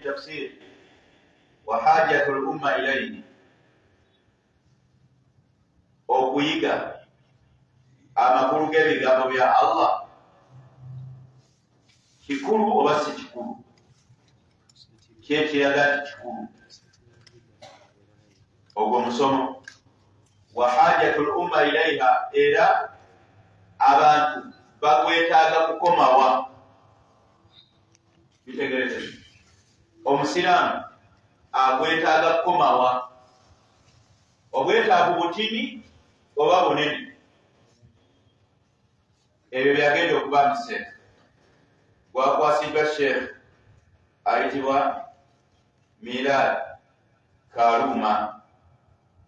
Tafsir wa hajatu lumma ilaihi, okuyiga amakulu g'ebigambo bya Allah kikulu oba si kikulu? Kyekiraga nti kikulu. Ogwo musomo. Wa hajatu lumma ilaiha, era abantu bagwetaaga kukomawa? Bitegereze, omusiraamu agwetaaga kukomawa? Obwetaavu butini oba bunene? Ebyo byagenda okuba museera gwakwasiddwa Sheekh ayitibwa Milad Kaluma,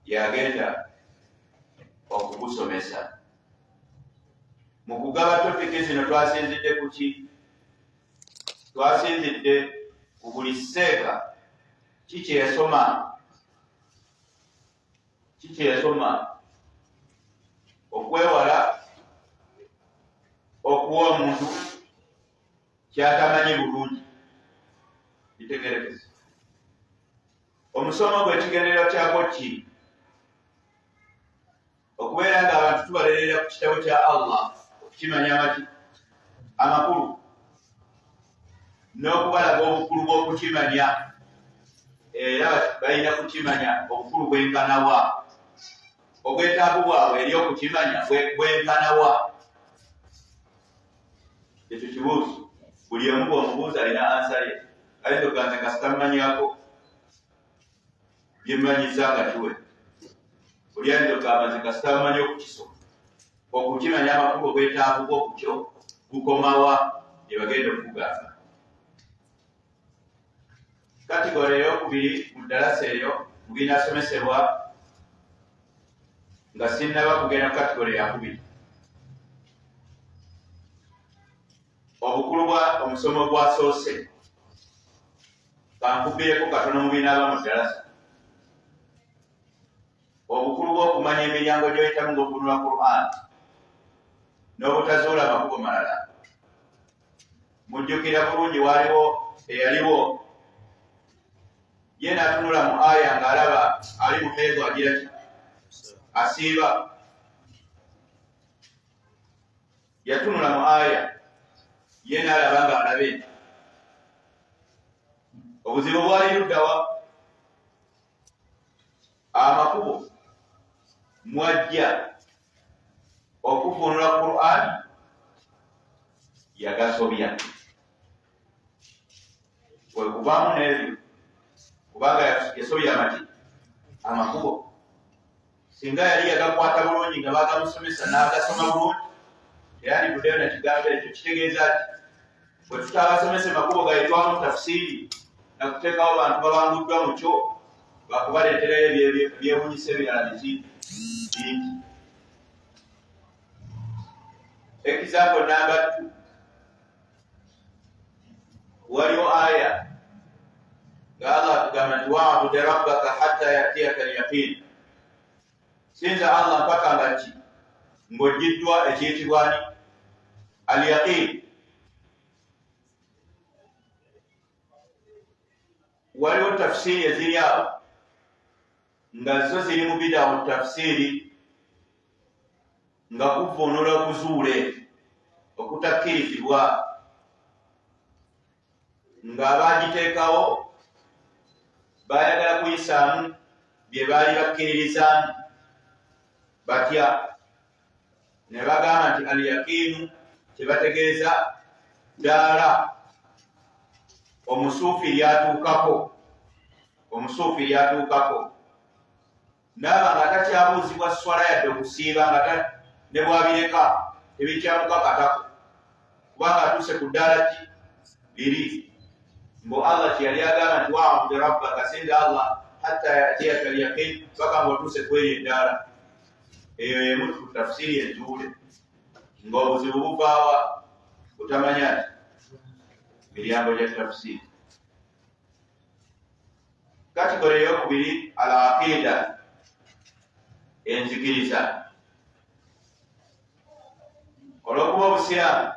yagenda okugusomesa. Mu kugaba topiki zino twasinzidde ku ki? Twasinzidde ku buli seeka kikyeyasoma, kikyeyasoma, okwewala okuwa omuntu kyatamanyi bulungi. Bitegerekese, omusomo gwe ekigendererwa kyako ki? Okubeera nga abantu tubalerera ku kitabo kya Allah, okukimanya amaki amakulu n'okubalaga obukulu bw'okukimanya, era balina kukimanya obukulu bwenkanawa, obwetaavu bwabwe eri okukimanya bwenkanawa. Ekyo kibuuzo buli omu bw'omubuuza alina answer ye. Ayinza okuganze kasita mmanyako byemmanyiza nga kiwe. Oli ayinza okugamba nze kasita mmanyi okukisoma. Okukimanya amakulu, obwetaavu bwokukyo bukomawa? Gye bagenda okugamba. Category eyokubiri mu ddalasa eyo mubinasomesebwa, nga sinnaba kugenda ku category yakubiri, obukulu bwa omusomo gwasoose, kankubireko katono mu binaaba mu ddalasa, obukulu bw'okumanya emiryango gy'oyitamu ng'okunula Quran n'obutazuula makubo malala. Mujjukira bulungi waaliwo eyaliwo ye n'atunula mu aya ng'alaba ali mu heezo agira ki asiiba. Yatunula mu aya ye n'alaba ng'alabe obuzibu bwali luddawa, amakubo mwajja okuvunula Quran yagasobya, kwekuvaamu n'ebyo, kubanga yasobya amati amakubo. Singa yali yagakwata bulungi nga bagamusomesa n'agasoma bulungi, teyandivuddeyo nakigambo ekyo. Kitegeeza ti bwe tutabasomesa makubo gayitwamu tafsiiri nakuteekawo bantu babanguddwa mu kyo, bakubaleeterayo ebyewunyisa ebirala biki bingi. Example number 2, waliwo aya nga Allah atugamba nti wabud rabbaka hatta yatiyaka alyaqin, sinza Allah mpaka nga ki ng'ogiddwa ekiyitibwani alyaqin. Waliwo tafsiiri eziri awo nga zo ziri mu bidawo tafsiiri nga kuvuunula okuzuule okutakkirizibwa, ng'abaagiteekawo baayagala kuyisaamu bye baali bakkiririzaamu. Batya? Ne bagamba nti alyakiinu kyebategeeza ddaala omusuufi lyatuukako, omusuufi lyatuukako naaba nga takyabuuzibwa swala yadde okusiiba, nga ne bwabireka tebikyamukakatako kubanga atuuse ku ddaala ki liri. Mbu Allah kyeyali agamba nti wabud rabbaka, sinza Allah, hatta yatiyaka alyaqin, paka ngaotuuse kweri eddaala. Eyo yemu ku tafsiiri enzuule ng'obuzibu buvaawa? Butamanya nti miryango gya tafsiiri. Category eyokubiri, al aqida, enzikiriza. Olw'okuba obusiraamu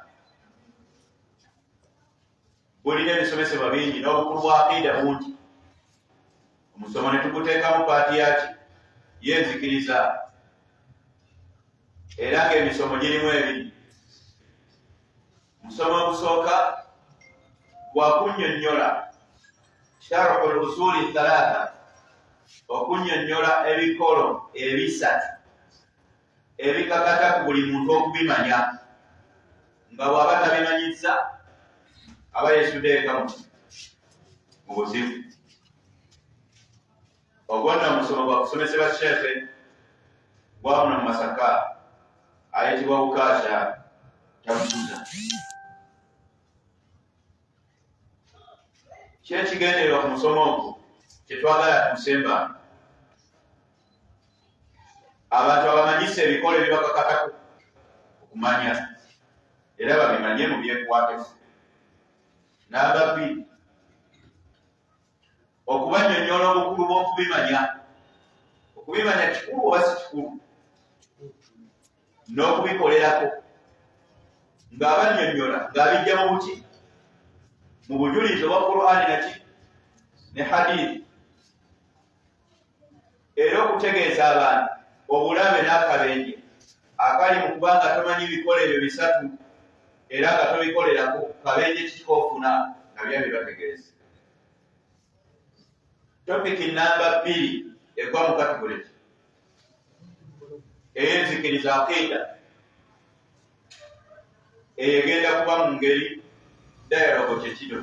Bulina ebisomesebwa bingi n'obukulu bwa aqiida bungi. Omusomo ne tuguteekamu paati yaki y'enzikiriza, era ng'emisomo girimu ebiri. Omusomo ogusooka gwa kunnyonnyola sharhu l-usuli thalatha, okunnyonnyola ebikolo ebisatu ebikakata ku buli muntu okubimanya, nga bw'aba tabimanyizza aba yeesudde eka mu buzibu. Ogwo nno omusomo gwa kusomesebwa Sheekhe gwamuno mu Masaka ayitibwa Bukaasha Tamukuza. Kyekigendererwa ku musomo ogwo kye twagala tusemba abantu abamanyisa ebikolo ebibakakatako okumanya era babimanye mu byekwateko. Namba bbiri, okubannyonnyola obukulu bw'okubimanya. Okubimanya kikulu oba si kikulu, n'okubikolerako ng'abannyonnyola ng'abijja mu buki, mu bujulizi obwa Qur'ani naki ne hadithi, era okutegeeza abantu obulabe n'akabenje akali mu kubanga tomanyi bikola ebyo bisatu era nga tobikolerako, kabenje kiki k'ofuna nabyo bibategeeza. Topiki namba bbiri egwa mu kategore ki ey'enzikiriza aqiida, eyo egenda kuba mu ngeri dialogue kyekino,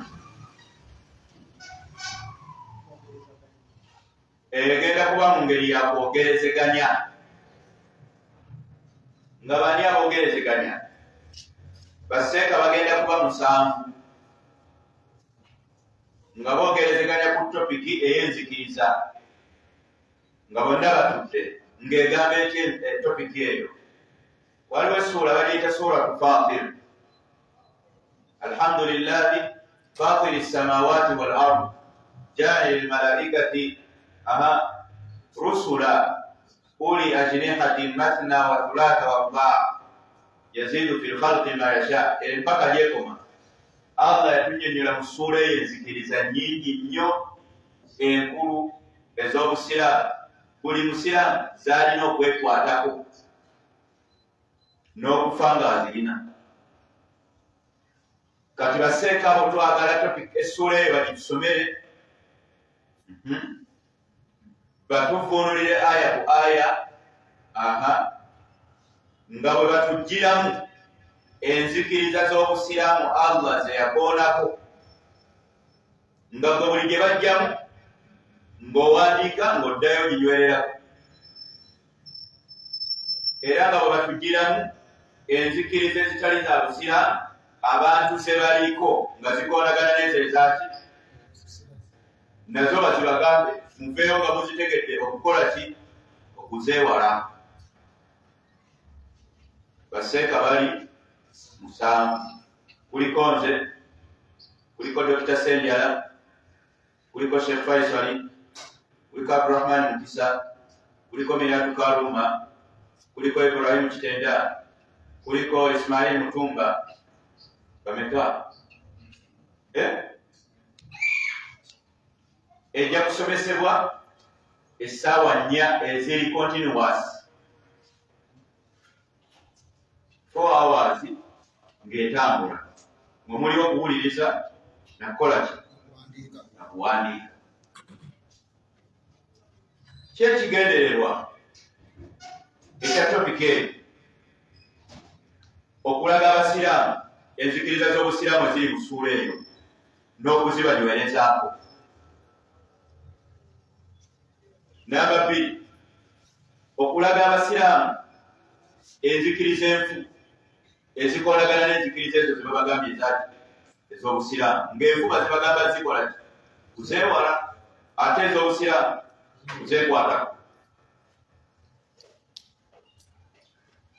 eyo egenda kuba mu ngeri ya kwogerezeganya. Nga bani aboogerezeganya? Basseeka bagenda kuba musanvu nga boogerezeganya ku topiki ey'enzikiriza, nga bonna batudde ng'egamba ety topiki eyo. Waliwo essuula bagiyita Suuratu Fatir. Alhamdulillahi fatiri samawati wal ard jaili lmalaikati aha rusula uli ajnihatin mathna wa thulatha wa rubaa yazidu fi lkhalqi ma yasha. Empaka gyekoma. Allah yatunnyonnyola mu ssuula eyo enzikiriza nnyingi nnyo enkulu ez'obusiraamu, buli musiraamu z'alina okwekwatako n'okufa ng'azirina. Kati basseeka abo twagala topic essuula eyo bagitusomere, batuvvuunulire aya ku aya, aha, nga bwe batuggyiramu enzikiriza z'obusiraamu Allah ze yakoonako, nga gwe buli gye bajjamu ng'owandiika ng'oddayo ginywererako, era nga bwe batuggyiramu enzikiriza ezitali za busiraamu abantu ze baliko nga zikoonagana n'ezo ezaaki, nazo bazibagambe muveeyo nga muzitegedde okukola ki, okuzeewala. Basseeka bali musanvu, kuliko nze, kuliko Dokita Ssenjala, kuliko Sheikh Faisali, kuliko Abdurahman Mukisa, kuliko Miratu Kaluma, kuliko Ibrahim Kitenda, kuliko Ismail Mutumba. Bameka? Ejja kusomesebwa essaawa nnya eziri continuous 4 hours ng'etambula, mwe muli okuwuliriza nakukola ki, nakuwandiika. Kyekigendererwa ekya topiki eyo okulaga abasiraamu enzikiriza z'obusiraamu eziri mu ssuula eyo n'okuzibanywerezaako. Namba bbiri, okulaga abasiraamu enzikiriza enfu ezikolagana n'enzikiriza ezo ze babagambye ezaki ez'obusiraamu, ng'enfu bazibagamba zikola ki, kuzeewala, ate ez'obusiraamu kuzeekwatako.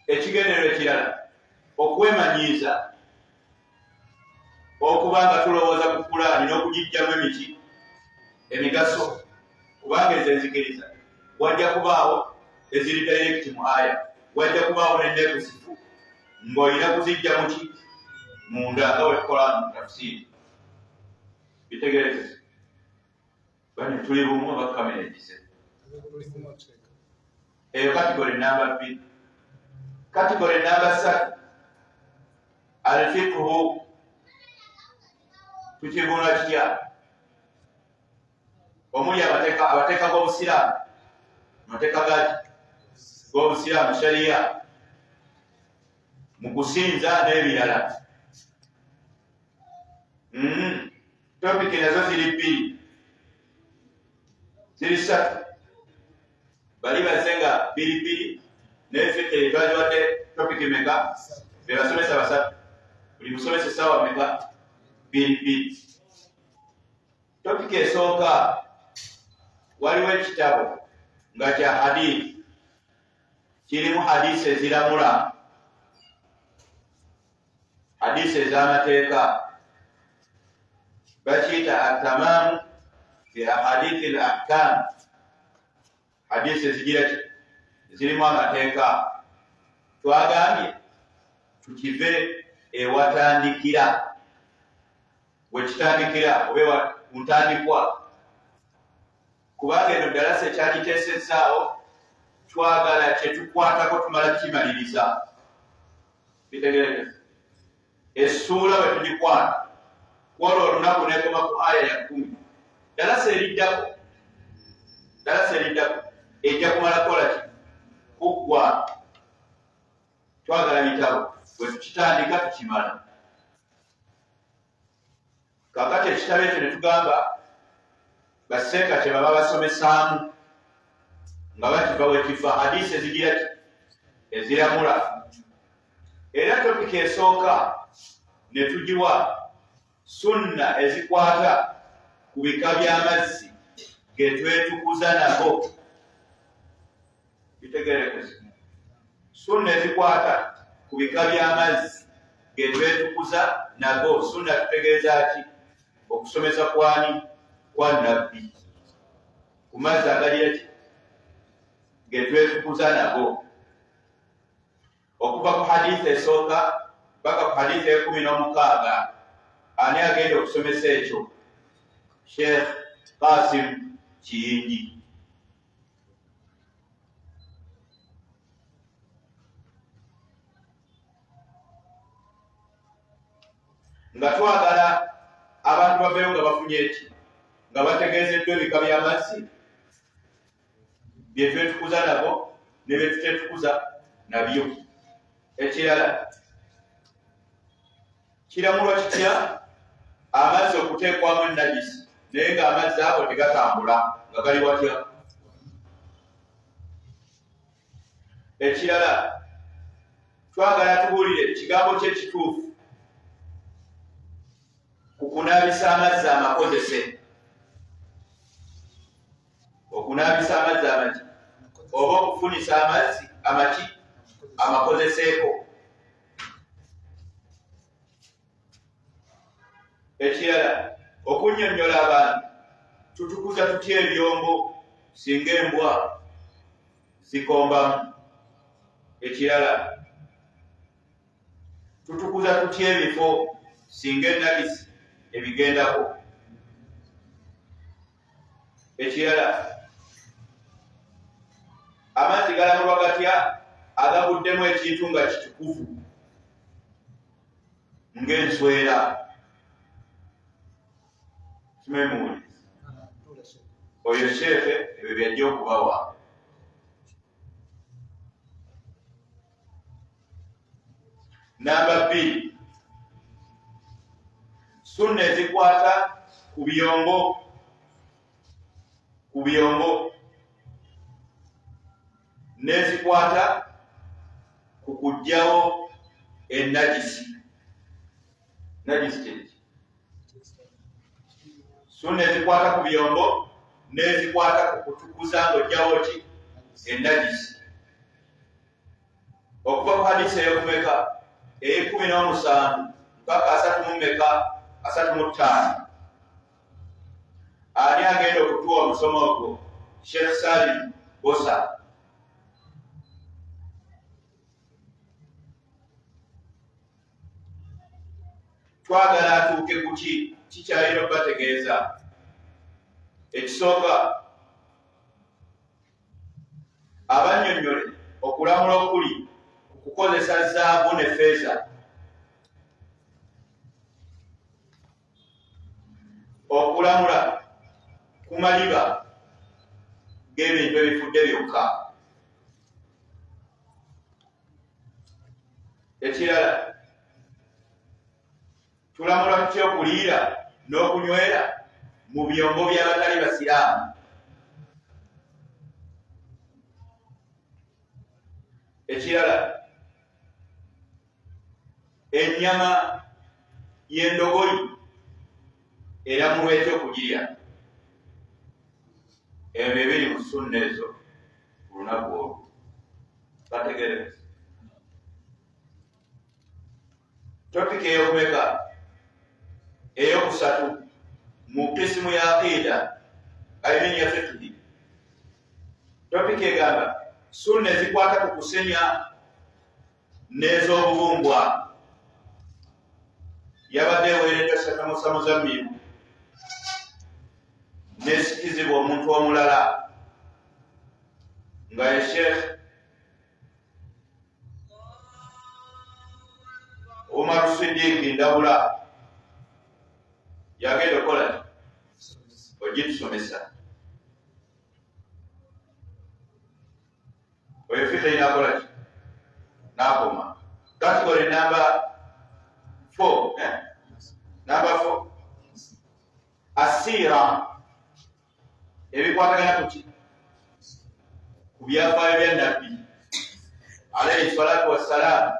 Ekigendererwa ekirala okwemanyiiza okuba nga tulowooza ku Kulaani n'okugiggyamu emiki emigaso, kubanga ezo enzikiriza wajja kubaawo eziri direct mu aya, wajja kubaawo n'enneekusifu ng'olina kuziggya muki munda nga bwe tukola mu tafsiiri. Bitegerekese bani tuli bumu oba kamera egise? Eyo category namba 2. Category namba 3, alfiqhu. Tukivunula kitya? Omuli abateeka g'obusiraamu, amateeka gaki g'obusiraamu, sharia mu kusinza n'ebirala. Topiki nazo ziri 2, ziri 3. Bali bazze nga 2 2, naye fiqhi twagiwadde topiki meka? Be basomesa 3, buli musomesa essaawa meka? 2 2. Topiki esooka, waliwo ekitabo nga kya hadithi, kirimu hadisi eziramula, hadisi ez'amateeka, bakiyita atamaamu fi ahadithi al ahkam. Hadisi ezigira ki? Zirimu amateeka. Twagambye tukive ewatandikira, wekitandikira oba ntandikwa, kubanga eno ddalasa ekyagiteesezaawo twagala kyetukwatako tumala kimaliriza. Bitegerekese. Essuula bwe tugikwata kwolwo olunaku nekoma ku aya ya 10. Ddalasa eriddako, ddalasa eriddako ejja kumala kukola ki? Kuggwa. Twagala bitabo bwe tukitandika tukimala. Kaakati ekitabo ekyo ne tugamba basseeka kye baba basomesaamu nga bakiva wekiva, hadisi ezigira ki? Eziramula. Era topiki esooka ne tugiwa sunna ezikwata ku bika by'amazzi ge twetukuza nago. Bitegerekese. Sunna ezikwata ku bika by'amazzi ge twetukuza nago. Sunna tutegeeza ki? Okusomesa kwani? Kwa Nabbi ku mazzi agagira ki? Ge twetukuza nago. Okuva ku hadithi esooka paka ku hadithi 16. Ani agenda okusomesa ekyo? Sheikh Qasim Kiyingi. Nga twagala abantu baveeyo nga bafunye eki? Nga bategeezeddwa ebika by'amazzi bye twetukuza nabo ne bye tutetukuza nabyo. Ekirala, kiramulwa kitya amazzi okuteekwamu enagisi naye ng'amazzi ago tegatambula, nga gali watya? Ekirala, twagala tubuulire ekigambo ky'ekituufu ku kunaabisa amazzi amakozese. Okunaabisa amazzi amaki oba okufunisa amazzi amaki amakozeseeko. Ekirala, okunnyonnyola abantu tutukuza tutya ebyombo singa embwa zikombamu. Ekirala, tutukuza tutya ebifo singa enagisi ebigendako. Ekirala, amazzi galamulwa gatya agaguddemu ekintu nga kitukuvu ng'enswera? Simemuuli oyo sheekhe ebyo byajja okubawa. Namba 2, sunna ezikwata ku byombo, ku byombo n'ezikwata ku kuggyawo enagisi. Nagisi kyeki? Sunna ezikwata ku byombo n'ezikwata ku kutukuza ng'oggyawo ki? Enagisi. Okuva ku hadisi ey'okumeka 17 mpaka 35. Ani agenda okutuwa omusomo ogwo? Sheikh Salim Bosa. Twagala atuuke ku ki? Kikyalina okubategeeza? Ekisooka, abannyonnyole okulamula okuli okukozesa zaabu ne feeza, okulamula ku maliba g'ebintu ebifudde byokka. Ekirala, tulamula tutya okuliira n'okunywera mu byombo by'abatali basiraamu? Ekirala, ennyama y'endogoyi eramulwa etya okugirya? Ebyo ebiri mu sunna ezo ku lunaku olwo bategereza. Topiki eyokumeka? Eyokusatu mu kisimu ya aqida, I mean ya fiqhi. Topiki egamba sunna ezikwata ku kusenya n'ez'obubumbwa. Yabadde eweereddwa Sheikh Musa Muzammiru n'esikizibwa omuntu omulala nga ye Sheikh Umar Siddiq Ndawula, yagenda okukola ogitusomesa. Oyo fiqhi nakola ki? Nakoma. Category number 4, eh? Number 4, asiira, ebikwatagana ku ki? Ku byafaayo bya Nabbi alayhi salatu wassalam.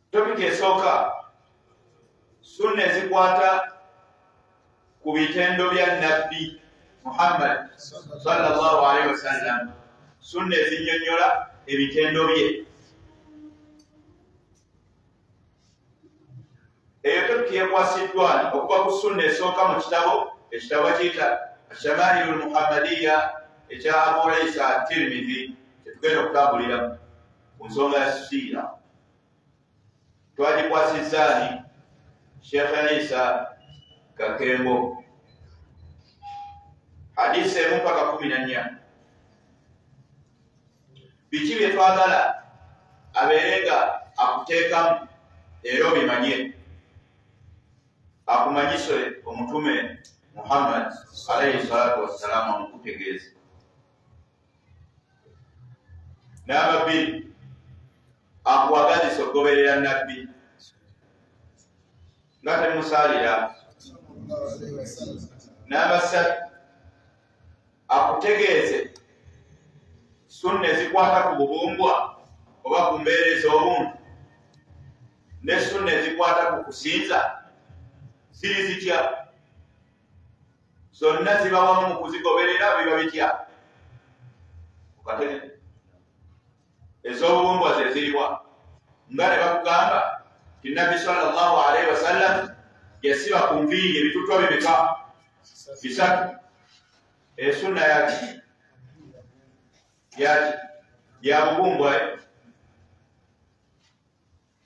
Topiki esooka, sunna ezikwata ku bitendo bya Nabbi Muhammad sallallahu alaihi wasallam, sunna ezinnyonnyola ebitendo bye. Eyo topiki yekwasiddwa okuva ku sunna esooka mu kitabo, ekitabo bakiyita Shamailu Muhammadiya ekya Abu Isa Tirmidhi, kyetugenda okutambuliramu ku nsonga ya siira. Twagikwasizzaani? Sheekh Isa Kakembo. Hadisi 1 mpaka 14. Biki bye twagala abeere nga akuteekamu era obimanye, akumanyise omutume Muhammad alayhi salatu wassalaamu, amukutegeeza? Namba 2, akuwagazisa okugoberera Nabbi nga temusaalira. Namba 3, akutegeeze sunna ezikwata ku bubumbwa oba ku mbeera ez'obuntu, ne sunna ezikwata ku kusinza ziri zitya? Zonna ziba wamu mu kuzigoberera, biba bitya? Okategedde? Ez'obubumbwa ze ziriwa? Nga ne bakugamba ti Nabbi sallallahu alaihi wasallam yasiba ku nviiri ebitutwa bimeka? 3. Esunna yaki? Yaki? Ya bubumbwa.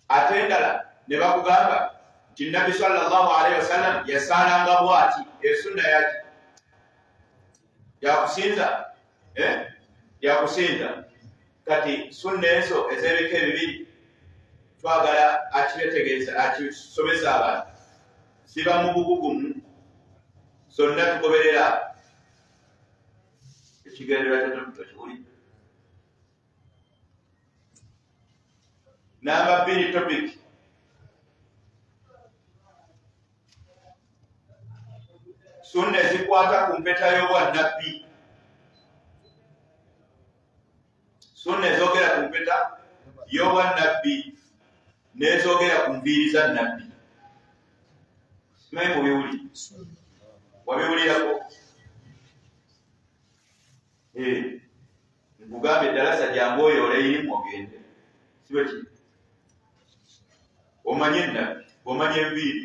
Ate endala ne bakugamba nti Nabbi sallallahu alaihi wasallam yasaalanga bwati. Esunna yaki? Yakusinza, eh? Yakusinza. Kati sunna ezo ez'ebika ebibiri twagala akibetegeeza, akisomesa abantu, ziba mu bugugumu, zonna tugoberera ekigendererwa kya kiwuli. Namba 2 topic, sunna ezikwata ku mpeta y'obwannabbi, sunna ezogera ku mpeta y'obwannabbi n'ezogera ku nviiri za Nabbi. Simanyi mubiwuli, wabiwulirako? Nkugambye eddalasa, jangu oyoole irimu ogende, sibe ki omanye Nabbi, omanye enviiri,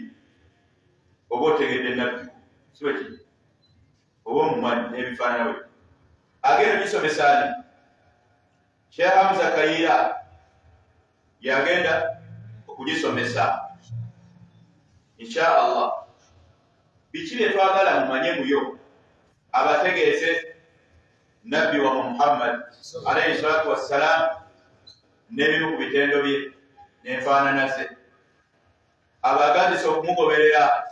oba otegedde Nabbi, sibe ki oba omumanyi n'ebifaanana bwe. Agenda gisomesaani? Sheikh Hamza Kayiira yagenda okugisomesa. Insha Allah, biki bye twagala mumanye muyo? Abategeeze Nabbi wa Muhammad alaihi salatu wassalam n'ebimu ku bitendo bye n'enfaanana ze, abagazisa okumugoberera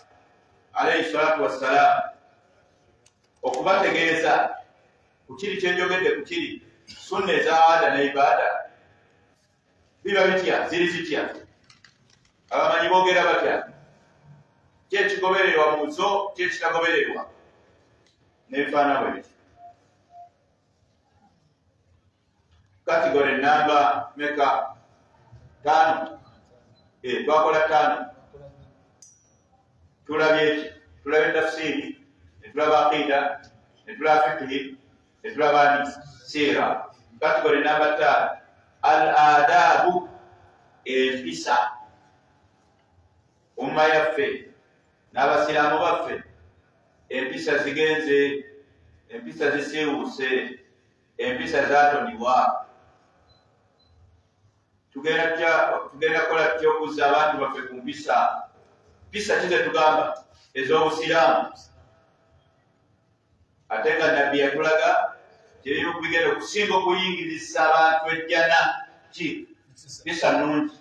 alaihi salatu wassalam, okubategeeza ku kiri kyenjogedde, ku kiri sunna eza ada ne ibaada biba bitya, ziri zitya, abamanyi boogera batya, ki ekigobererwa mu zo, ki ekitagobererwa, n'ebifaana bwe biti. Category namba meka? Tano. Twakola tano. Tulabye eki? Tulabye tafsiri, netulaba aqida, netulaba fikihi, netulaba ni siira. Category namba 5, al adabu, empisa. Umma yaffe n'abasiraamu baffe empisa zigenze, empisa zisiiwuuse, empisa zaatoniwa. Tugenda kukola tutya okuzza abantu baffe ku mpisa? Mpisa ki zetugamba? Ez'obusiraamu. Ate nga Nabbi yatulaga kyebirimu kubigenda okusinga okuyingirizisa abantu ejjana, ki? Mpisa nnungi.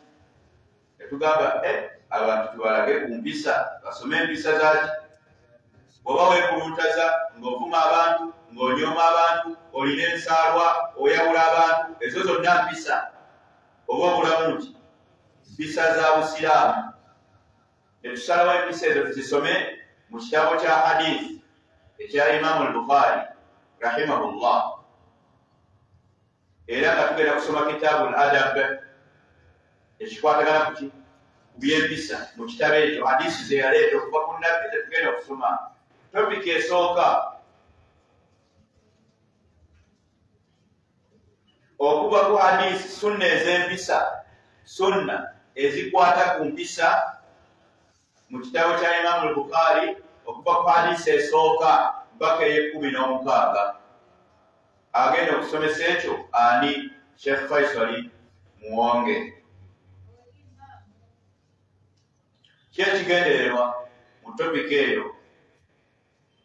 Yatugamba abantu tubalage ku mpisa, basome empisa zaki. Bw'oba weekuluntaza ng'ovuma abantu, ng'onyooma abantu, olina ensaalwa, oyawula abantu, ezo zonna mpisa. Oba obulamu nti mpisa za busiraamu. Ne tusalawo empisa ezo tuzisome mu kitabo kya hadith ekya Imaamu al-Bukhari rahimahullah, era nga tugenda kusoma kitaabu al-adab ekikwatagana kuki? Ku byempisa. Mu kitabo ekyo hadisi ze yaleeta okuva ku Nabbi tetugenda okusoma. Topiki esooka, okuva ku hadisi, sunna ez'empisa, sunna ezikwata ku mpisa mu kitabo kya Imaamu al-Bukhari, okuva ku hadisi esooka mpaka ey'e16. Agenda okusomesa ekyo ani? Sheikh Faisali Muwonge. Ki ekigendererwa mu topiki eyo?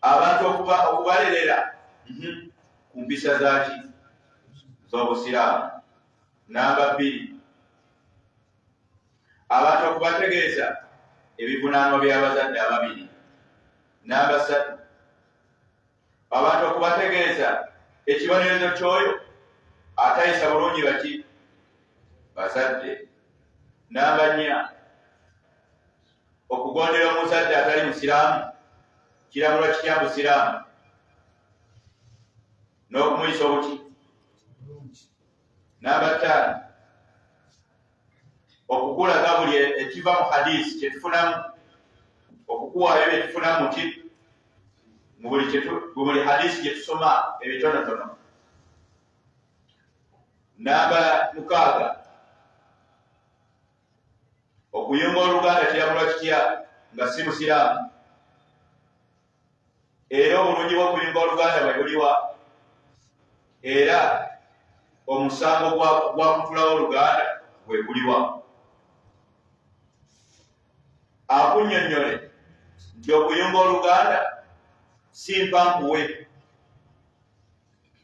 Abantu okubalerera ku mpisa zaki? Z'obusiraamu. Namba 2, abantu okubategeeza ebivunaanwa by'abazadde ababiri. Namba 3, abantu okubategeeza ekibonerezo ky'oyo atayisa bulungi baki? Bazadde. Namba 4, okugondera omuzadde atali musiraamu kiramulwa kitya musiraamu, n'okumuyisa obuki? Namba 5, okukulaga buli ekiva mu hadisi kyetufunamu, okukuwaayo byetufunamu ki mu buli hadisi gyetusoma ebitonotono. Namba 6, okuyunga oluganda kiramulwa kitya nga si musiraamu, era obulungi bw'okuyunga oluganda bwe buliwa, era omusango gwa kutulawo oluganda bwe guliwa. Akunnyonnyole nti okuyunga oluganda si mpankuwe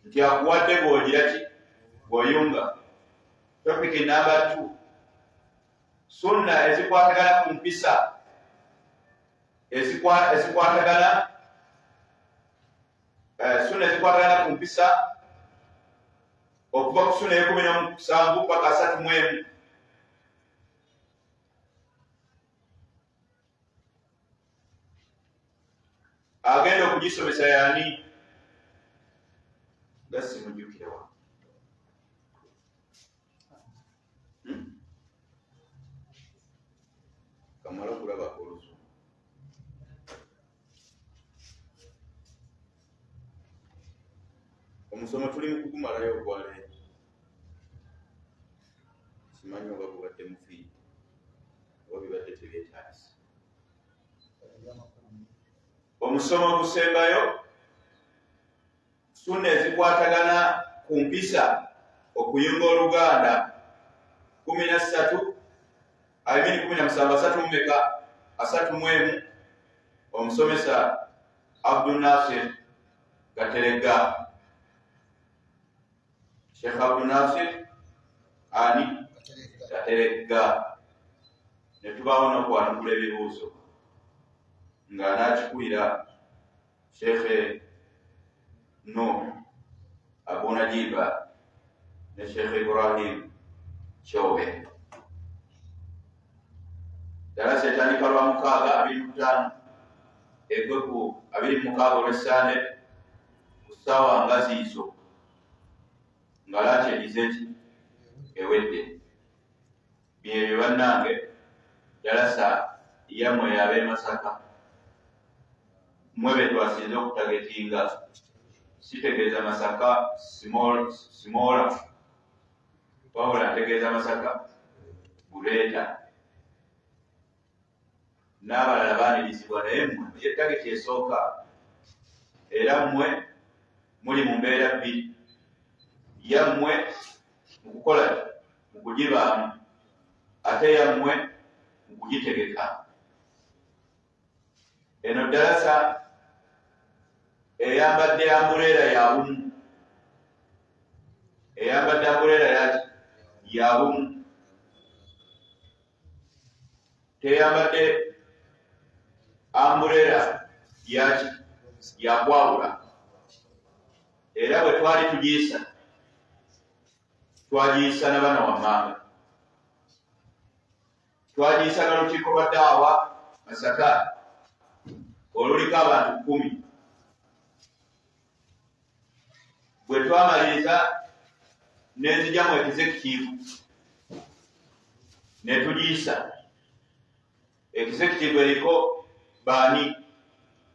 nti akuwadde bw'ogira ki? Bw'oyunga. Topiki namba 2, sunna ezikwatagana ku mpisa ezikwatagana, sunna ezikwatagana ku mpisa, okuva ku sunna e17 paka 31. Agenda okugisomesa yaani? Nga simujjukirewa. Kamala okulaba oluzungu. Omusomo tuli mu kugumalayo ogwaleero, simanyi oba gubadde mufiiri oba bibadde tebyetaagisa. Omusomo ogusembayo, sunna ezikwatagana ku mpisa, okuyunga oluganda, 13, I mean 17, 30 mumeka? 31 omusomesa Abdul Nasir Gaterega. Sheikh Abdul Nasir ani Gaterega, ne tubaawo n'okwanukula ebibuuzo nga n'akikulira Sheikh Nuh Abu Najiba ne Sheikh Ibrahim Kyobe. Darasa etandika lwa 6 25 egwe ku 26 olw'Essande ku ssaawa nga ziizo nga laaki egize ki ewedde. Byebyo bannange, darasa yammwe y'ab'e Masaka mmwe be twasinze okutagetinga. Sitegeeza Masaka simola, wabula ntegeeza Masaka Buleeta. N'abalala baanirizibwa, naye mmwe ye tageti esooka, era mmwe muli mu mbeera bbiri, yammwe mu kukola mu kugibaamu, ate yammwe mu kugitegeka. Eno darasa eyambadde ambuleera ya bumu, eyambadde ambuleera ya bumu, teyambadde ambuleera yaki ya kwawula. Era bwe twali tugiyisa, twagiyisa na bano wammanga, twagiyisa n'olukiiko lwa Daawa Masaka oluliko abantu 10. Bwe twamaliriza n'enzija mu executive ne tugiyisa. Executive eriko baani?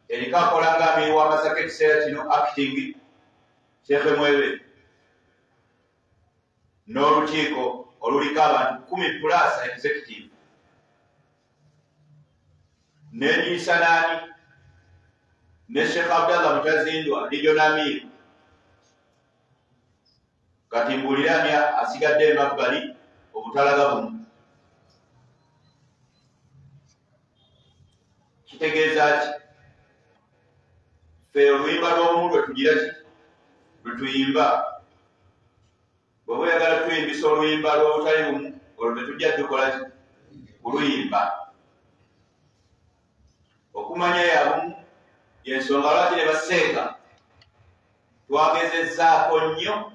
Eriko akola nga amiiri wa Masaka ekiseera kino acting Sheikh Mwebe, n'olukiiko oluliko abantu 10 plus executive. N'egiyisa n'ani? Ne Sheikh Abdallah Mutazindwa regional amir. Kati mbuulira ani asigadde emabbali obutalaga bumu? Kitegeeza ki? Ffe oluyimba lw'omu lwe tugira ki? Lwe tuyimba. Bw'oba oyagala tuyimbisa oluyimba lw'obutali bumu, olwo tetujja tukola ki? Kuluyimba. Okumanya yabumu y'ensonga lwaki ne baseeka twagezezzaako nnyo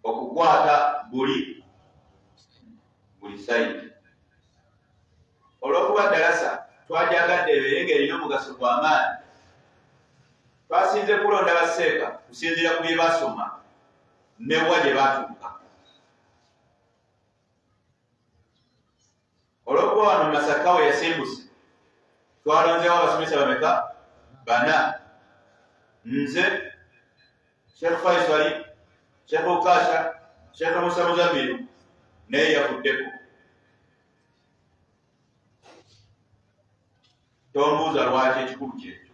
okukwata buli sayidi. Olw'okuba darasa twagyagadde ebeere ng'erina omugaso gw'amaanyi, twasinze kulonda baseeka kusinziira ku bye basoma ne wa gye batuuka. Olw'okuba wano Masaka we yasimbuse, twalonzeewo abasomesa bameka? 4. Nze, Sheikh Faisali, Sheikh Ukasha, Sheikh Musa Muzamiru naye yavuddeko. Tombuuza lwaki ekikulu kyekyo.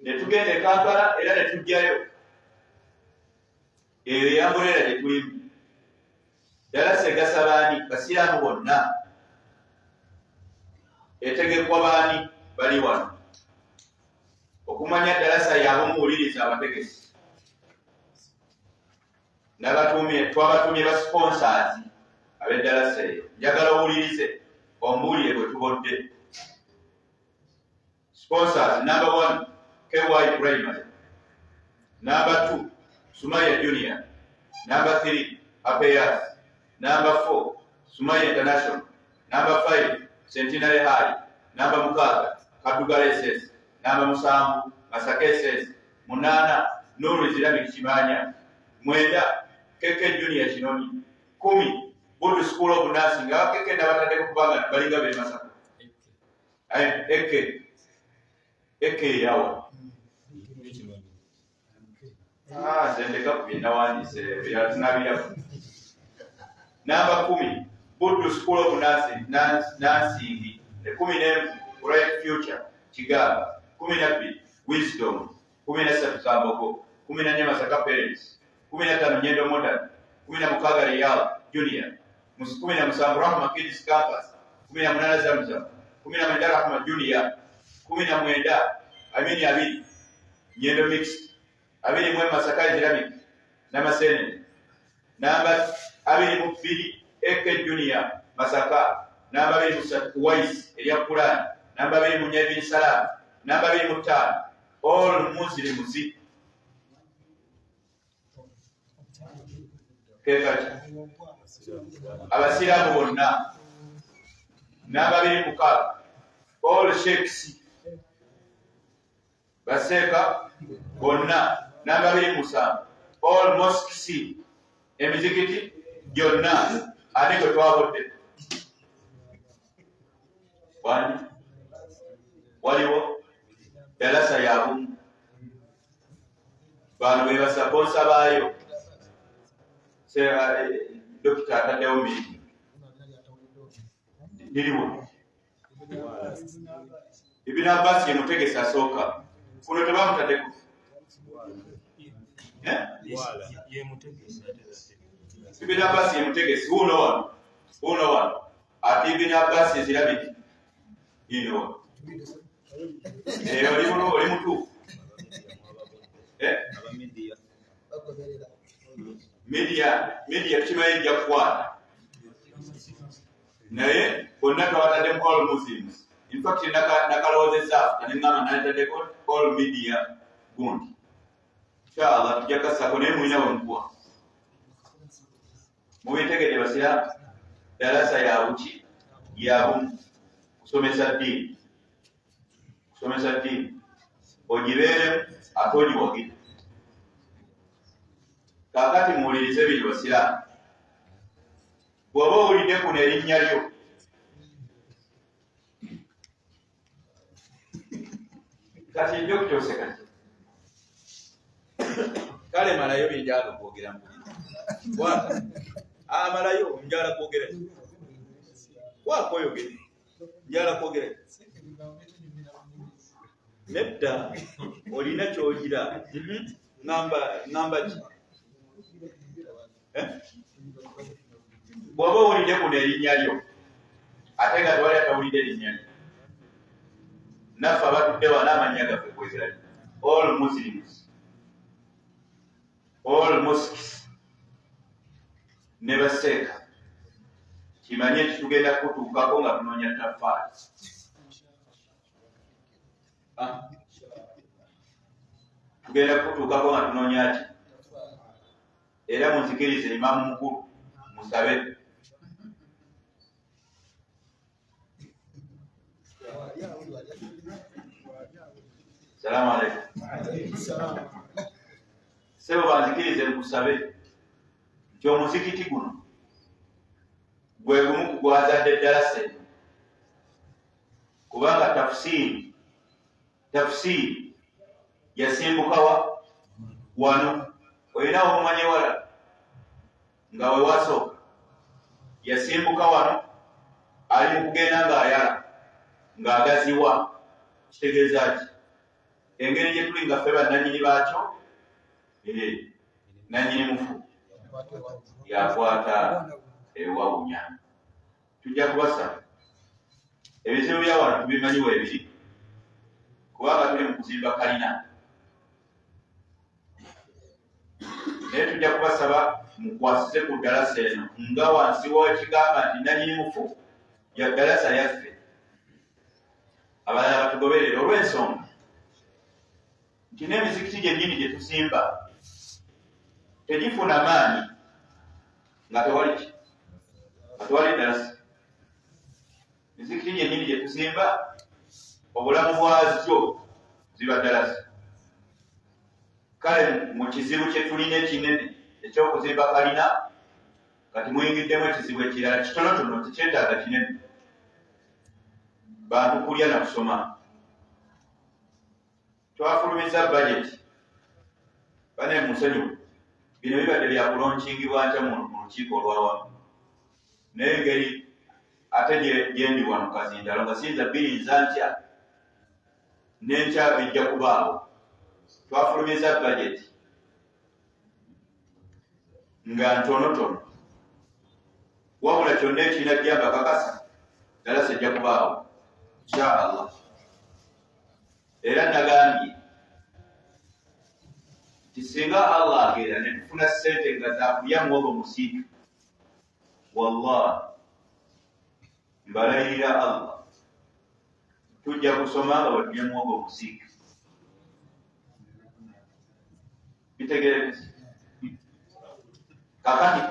Ne tugenda e Kampala era ne tujjayo eyo eyambuleera gye tulimu. Darasa egasa baani? Basiraamu bonna. Etegekwa baani? Bali wano. Okumanya darasa yaabumuwuliriza abategesi twabatumye ba sponsors ab'eddarasa eyo. Njagala owulirize ombuulire bwe tubodde. Sponsors number 1 KY Primary, number 2 Sumaya Junior, number 3 Apeyas, number 4 Sumaya International, number 5 Centenary High, number 6 Kadugala SS, number 7 Masaka SS, 8 Nuru Islamic Kimanya, 9 KK Junior Kinoni, 10 Budu School of Nursing. Aba KK nabataddeko kubanga balinga be Masaka. AK yawa. Nze ndeka ku bye nawandiise byatunabiraku. Namba 10 Budu School of Nursing, 11 Bright Future Kigamba, 12 Wisdom, 13 Kamboko, 14 Masaka Parents, 15 Nyendo Modern, 16 Real Junior, 17 Rahma Kids Campus, 18 Zamzam, 19 Rahma Junior, 19 Amini Abiri Nyendo Mixed, 21 Masaka Islamic Namasene, namba 22 Eke Junior Masaka, namba 23 Wais erya Quran, namba 24 Ibn Salam, namba 25 all Muslims. Kekati abasiraamu bonna, namba 26 all sheikhs baseeka bonna, namba 27 all mosques emizikiti gyonna. Ani gwe twabudde? Wani waliwo dalasa yabumu, bano be basaponsa baayo. Dokita ataddewo mirimu liriwo. Ibn Abbas ye mutegesi asooka, kuno tebamutaddeko. Ibn Abbas ye mutegesi wuuno wano, wuuno wano ate Ibn Abbas ezirabiki ino oli mutuufu. Media tukimanyi ejja kukwata, naye bonna twabataddemu all Muslims. In fact nakalowoozezza neŋŋamba nataddeko all media gundi. Inshallah tujja kassako, naye mulina we mukuwa. Mubitegedde basiraamu? Dalasa yabuki? Yabumu, kusomesa ddiini, kusomesa ddiini, ogibeeremu ate ogiwagire. Kaakati muwulirize biri basiraamu, bw'oba owulidde kuno erinnya lyo, kati nja okukyoseka ki? Kale malayo byenjagala okwogera mpulira. Amalayo njagala kwogera ki? Kwako oyogere, njagala kwogera ki? Nedda olina ky'ogira. Ŋŋamba ki? Bw'oba owulidde kuno erinnya lyo ate nga tewali atawulidde erinnya lyo, naffe abatudde wano amannya gaffe kwezirali all Muslims, all mosques ne baseeka, kimanye nti tugenda kutuukako nga tunoonya taffaali. Tugenda kutuukako nga tunoonya ki? Era munzikirize imaamu mukulu musabe. Salamu aleikum. Sebo banzikirize nkusabe nti omuzikiti guno gwe gumu ku gwazadde ddalasa eno, kubanga tafsiiri yasimbukawa wano. Olina omumanye wala nga we wasooka, yasimbuka wano, ali mu kugenda ng'ayala ng'agaziwa. Kitegeeza ki? Engeri gye tuli nga ffe bannannyini baakyo, nannyini mufu yakwata ewawunya. Tujja kubasaba ebizibu bya wano tubimanyi weebiri, kubanga tuli mu kuzimba kalina, naye tujja kubasaba mukwasize ku ddalasa eno nga wansi w'ekigamba nti nannyini mufu ya ddalasa yaffe, abalala batugoberere, olw'ensonga nti n'emizikiti gyennyini gye tuzimba tegifuna maanyi nga tewali ki? Nga tewali ddalasa. Emizikiti gyennyini gye tuzimba obulamu bwazyo ziba ddalasa. Kale mu kizibu kye tulina ekinene eky'okuzimba kalina, kati muyingiddemu ekizibu ekirala kitonotono, tekyetaaga kinene, bantu kulya na kusoma. Twafulumiza bajeti bane musonyiwe, bino bibadde byakulonkingibwa nkya mu lukiiko olwawamu, naye engeri ate gyendi wano kazindalo nga siyinza biyinza ntya n'enkya bijja kubaawo. Twafulumiza bajeti nga ntonotono, Wabula kyonna ekinajja mbakakasa dalasa ejja kubaawo insha Allah. Era nagambye nti singa Allah agera ne tufuna ssente nga zakulya muwogo musiika, wallahi mbalayirira Allah tujja kusoma nga bwe tulya muwogo musiika. Bitegerekese kakati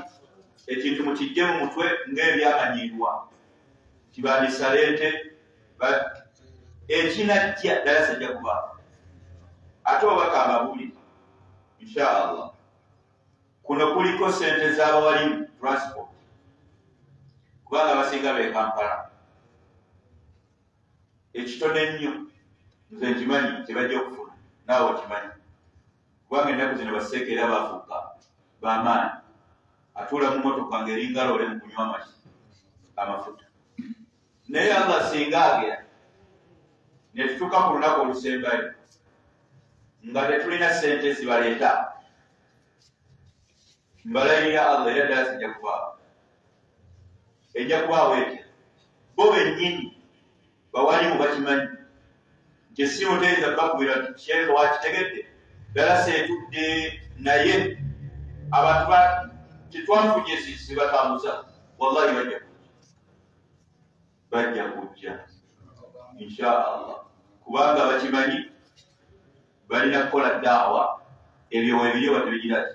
ekintu mukijje mu mutwe ng'ebyamanyirwa kibandisaleete ekinajja ddala sajja kuba ate obaka amabuli insha Allah. Kuno kuliko sente z'abawalimu transport kubanga abasinga be Kampala ekitono ennyo nze nkimanyi kyebajja okufuna naawe okimanyi kubanga ennaku zino baseeka era bafuuka bamaanyi atuula mu motoka ng'eringa loole mu kunywa amaki amafuta naye Allah singa agera ne tutuuka ku lunaku olusembayo nga tetulina ssente zibaleeta mbalayirira Allah era ddala sijja kubaawo ejja kubaawo etya bo bennyini bawalimu bakimanyi nti essimu teyinza bakubira nti sheekhe wakitegedde ddala seetudde naye abantu tetwafunye zibatambuza wallahi bajja bajja kujja insha Allah kubanga bakimanyi balina kukola daawa ebyo webiri oba tebigiraki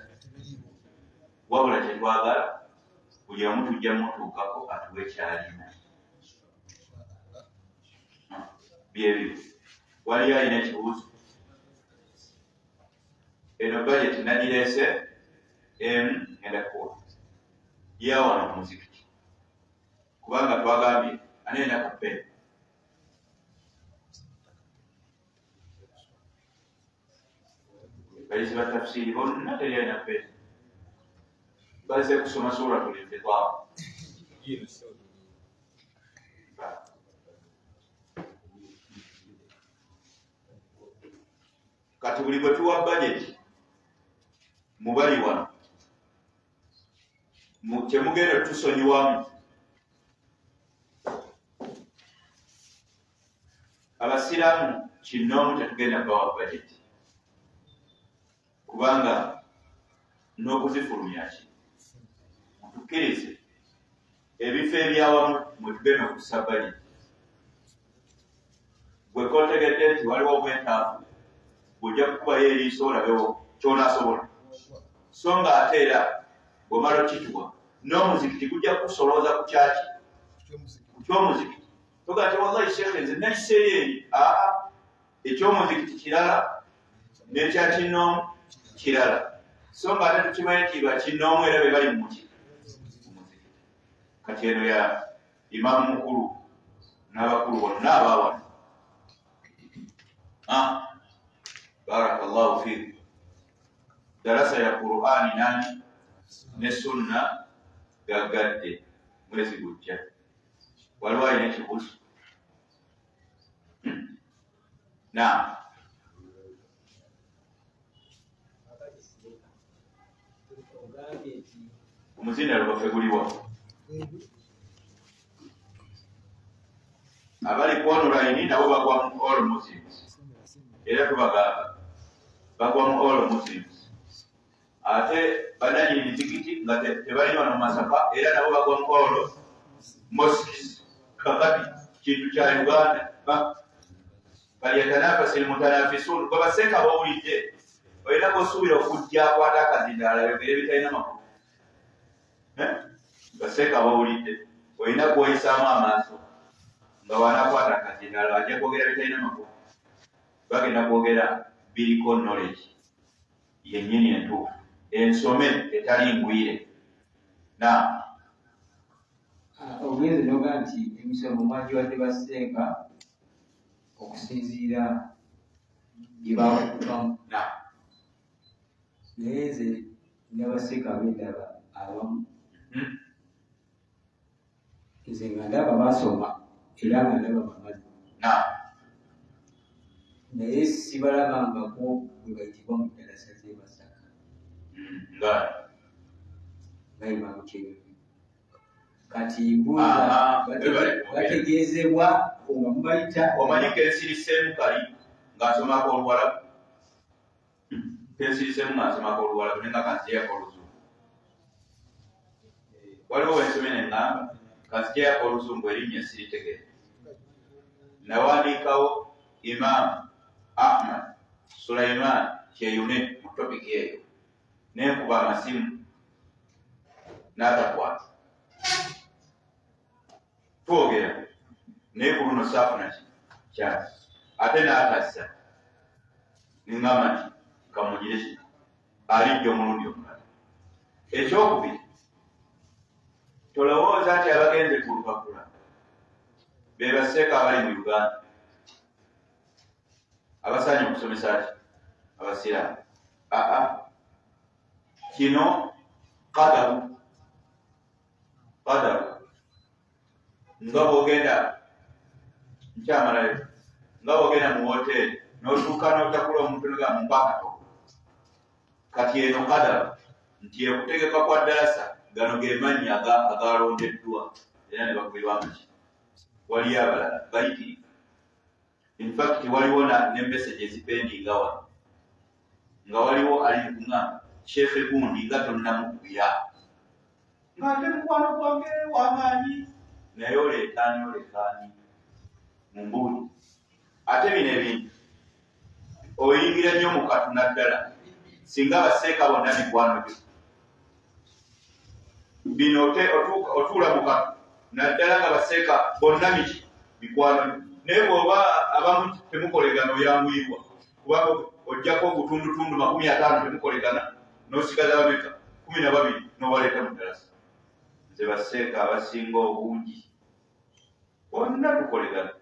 wabula kyetwagala buli omu tujja mutuukako atuwe kyalina byebyo. Waliyo alina ekibuuzo? Eno bajeti nagireese emu ngenda kukuwa yawano ku muzikiti kubanga twagambye anenda kapeeni bayizi ba tafsiri bonna teri alina peeni baze kusoma suratul infitar. Kati buli gwe tuwa bajeti mubali wano kyemugenda tusonyiwamu abasiraamu kinnoomu tetugenda bawa bajeti kubanga n'okuzifulumya ki mutukkirize ebifo ebyawamu mwe tugenda okussa bajeti gwe kotegedde nti waliwo obwetaavu bw'ojja kukubayo eriiso olabewo ky'onaasobola so nga ate era bw'omala okituwa n'omuzikiti gujja kukusolooza ku kyaki ku ky'omuzikiti toga nti wallahi shekhe nze nakiseeyo eri aa eky'omuzikiti kirala n'ekya kinnoomu kirala so nga ate tukimanyi nti bakinnoomu era be bali mu muzikiti. Kati eno ya imaamu mukulu n'abakulu bonna abaawano. Barakallahu fiikum. Darasa ya Qur'ani nani ne sunna gaggadde mwezi gujja. Waliwo alina ekibuuzo? Naam. Omuzindaalo gwaffe guliwa? Abali ku online nabo bagwa mu all Muslims era tubagamba bagwa mu all Muslims ate bananyini mizikiti nga tebali wano Masaka era nabo bagwa mu all mosques. Kakati kintu kya Uganda falyatanafasi lmutanafisun gwe baseeka bowulidde olina kosuubira okujja akwata akazindaala ayogere bitalina makulu. Baseeka bowulidde olina kwoyisaamu amaaso nga wanakwata akazindaala ajja kwogera bitalina makulu. Bagenda kwogera biriko knowledge yennyini entuufu ensome etali ngwire. Na ogenze noga nti emisomo mwagiwadde baseeka okusinziira gye bakutukamu. Naye nze n'abaseeka ab'endaba abamu nze nga ndaba basoma era nga ndaba bamazi naye sibalabangako bwe bayitibwa mu ddalasa z'e Masaka nga Imaamu Kyeyobe. Kati mbuuza bategeezebwa nga mubayita. Omanyi kensiriseemu kali nga nsomako Oluwalabu, kensiriseemu nga nsomako Oluwalabu naye nga kanzijeyako Oluzungu. Waliwo wensomye ne ŋŋamba kanzijeyako Oluzungu, erinnya siritegeera. Nawandiikawo Imam Ahmad Sulaiman Kyeyune mu topiki eyo, nenkuba amasimu n'atakwata. Twogera naye ku luno saafuna kyasi, ate n'atazza. Neŋŋamba nti kamugire kino alijja omulundi omulala. Ekyokubiri, tolowooza nti abagenze ku lupapula be baseeka abali mu Uganda abasaanye okusomesa ki abasiraamu. Aa, kino qadaru, qadaru nga bwogenda nkyamalayo, nga bwogenda mu woteeri n'otuuka n'otakula omuntu noga mumpa akatogo. Kati eno qadaru nti ekutegeka kwa ddalasa, gano ge mannya agalondeddwa era ne bakubirwa amaki. Waliyo abalala bayitirivu. In fact waliwo ne message ezipendinga wano nga waliwo ali mukuŋŋamba sheekhe gundi nga tonnamukubira, ng'ate mukwano gwange w'amaanyi, naye oleetaani olekaani mu mbuuli. Ate bino ebintu oyingira nnyo mu katu, naddala singa abaseeka bonna mikwano gyo. Bino otuula mu katu naddala nga baseeka bonna miki mikwano gyo, naye bw'oba abamu temukolegana oyanguyirwa, kubanga ojjako ogutundutundu 50 temukolegana, n'osigaza bameka? 12, n'obaleeta mu ddalasa. Nze baseeka abasinga obungi bonna tukolegana.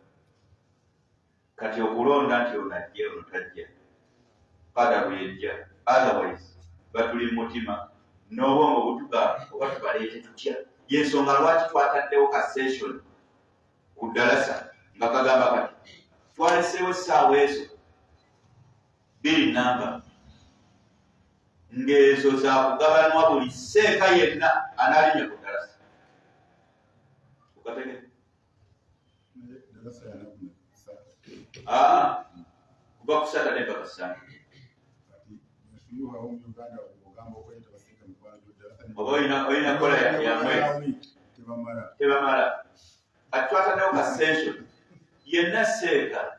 Kati okulonda nti ono ajja ono tajja, qadaru yejja, otherwise batuli mu mutima n'obwongo butugamba oba tubaleete tutya. Yensonga lwaki twataddewo ka session ku ddalasa nga kagamba kati twaleseewo essaawa ezo 2 namba ng'ezo za kugabanwa buli seeka yenna anaalinnya ku ddalasa. Okategere? Kuva ku Saturday mpaka Sunday. Oba olina kola yamwezi tebamala. Kati twataddewo ka session, yenna seeka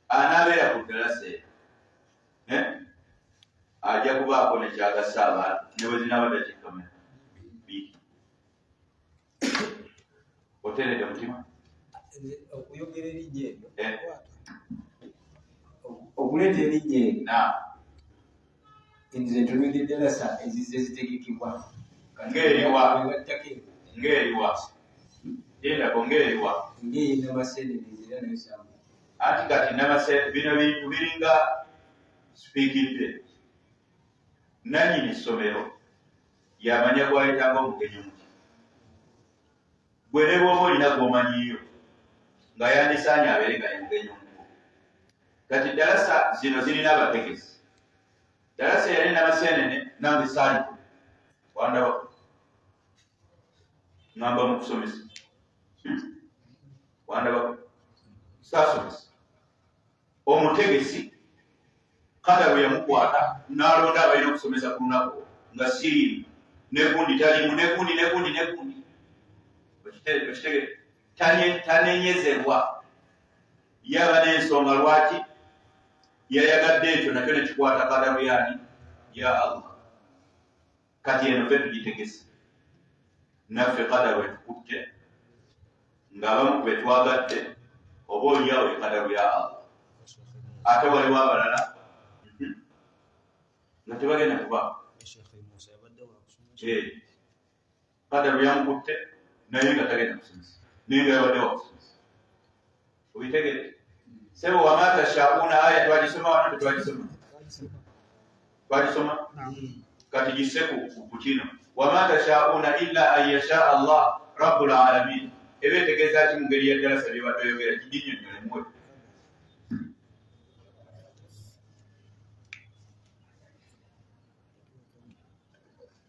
anaabeera ku ddalasa ero ajja kubaako nekyagasa abantu ne bwe zinaaba dakiika 2. Oteredde mutima? Okuyogera erinnya eryo, okuleeta erinnya eryo, nze ntunulidde ddalasa ezizze zitegekebwa. Ng'eriwa? Ng'eriwa? Lindako, ng'eriwa? Ng'eyenamasenene era nayo saamu. Anti kati namase bino bintu biringa sipiikidde. Nannyini ssomero yamanya gwayitanga omugenyi omuki. Gwe ne bw'oba olina gw'omanyiyo nga yandisaanye abeere nga ye mugenyi omukulu. Kati ddalasa zino zirina abategesi. Ddalasa eyali Namasenene nange saaliko, wandabako ŋŋamba mu kusomesa, wandabako saasomesa. Omutegesi kadaru yamukwata n'alonda abalina okusomesa ku lunaku nga siriimu, negundi taliimu, negundi negundi negundi. Okitegere? Tanenyezebwa, yaba n'ensonga lwaki yayagadde ekyo, nakyo nekikwata kadaru yani ya Allah. Kati eno ffe tugitegese naffe, kadaru etukutte ng'abamu ku betwagadde, oba oliawo ekadaru ya Allah. Ate waliwo abalala nga tebagenda kuba kadaru yamukutte naye nga tagenda kusomesa, naye nga yabadde wakusomesa. Obitegedde sebo? Wama tashauna, aya twagisoma wano, tetwagisoma? Twagisoma. Kati gisse ku kino, wama tashauna illa an yasha Allah rabbul alamin, eba etegeeza ki mu ngeri ya ddalasa byebadde oyogera? Kiginyonnyolemuwe.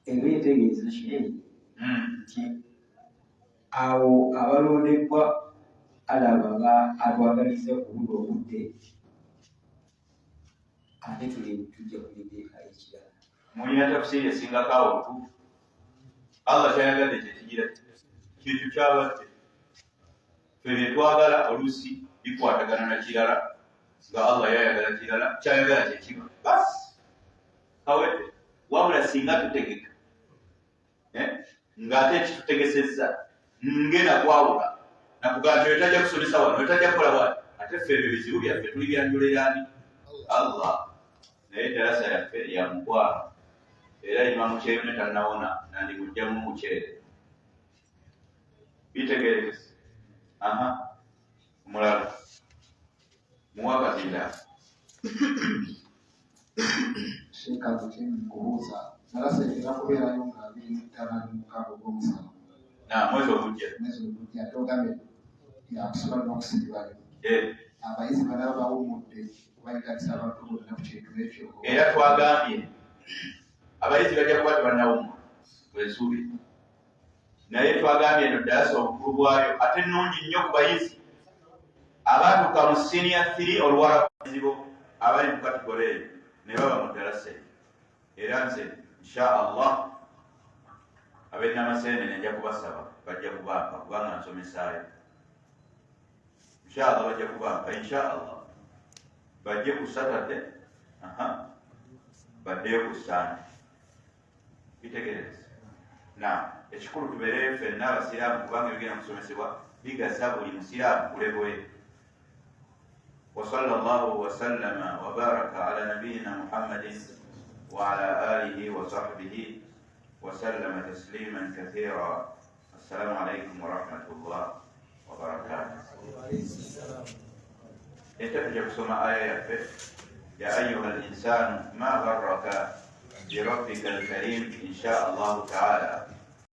Eba etegeeza kiri nti Awo abalondebbwa Allah baba atwagalizza ku buno obudde ate tuli tujja kulinda ekirala. Mulina tafsiri esingako awo obutuufu? Allah kyayagadde kyekigira kyekyo kyabadde. Ffe byetwagala oluusi bikwatagana na kirala nga Allah yayagala kirala, kyayagala kyekiba basi kawedde. Wabula singa tutegeka eh, ng'ate ekitutegesezza ngenda kwawula nakugamba nti oyo tajja kusomesa wano, oyo tajja kukola wano, ate ffe ebyo bizibu byaffe tuli byanjuliraani Allah. Naye darasa yaffe ya mukwano era imamu Kyeyune tannawona nandimugyamu omuceere. Bitegerekese. Aha, omulala muwa akazinda. Sheikh Abutin nkubuuza darasa egenda kubeerayo nga 25 ogw'omusana na mwezi ogujja, mwezi ogujja, ate ogambye yakusula n'okusiibayo. Eh. Abayizi banaba bawummudde kuba yetagisa abantu bonna ku kintu ekyo. Era twagambye abayizi bajja kuba tebannawummula bwensuubi, naye twagambye eno darasa obukulu bwayo ate nnungi nnyo ku bayizi abaatuuka mu senior 3 oluwarazibo abali mu kategore eyo ne baba mu darasa eyo. Era nze insha Allah ab'enamaseenene nja kubasaba bajja kubampa kubanga nsomesaayo. Insha Allah bajja kubampa, insha Allah bajje ku Saturday, aha, baddeyo ku Sunday. Bitegereze na ekikulu tubeereyo ffenna abasiraamu kubanga ebigenda kusomesebwa bigasa buli musiraamu kuleboye. Wasalla llahu wasallama wabaraka ala nabiyina Muhammadin wa ala alihi wa sahbihi wasallama tasliman kathira. Assalamu alaikum warahmatullah wabarakatuh. Enkya tujja kusoma aya yaffe ya ayuha linsanu ma gharraka birabbika alkarim insha Allahu taala.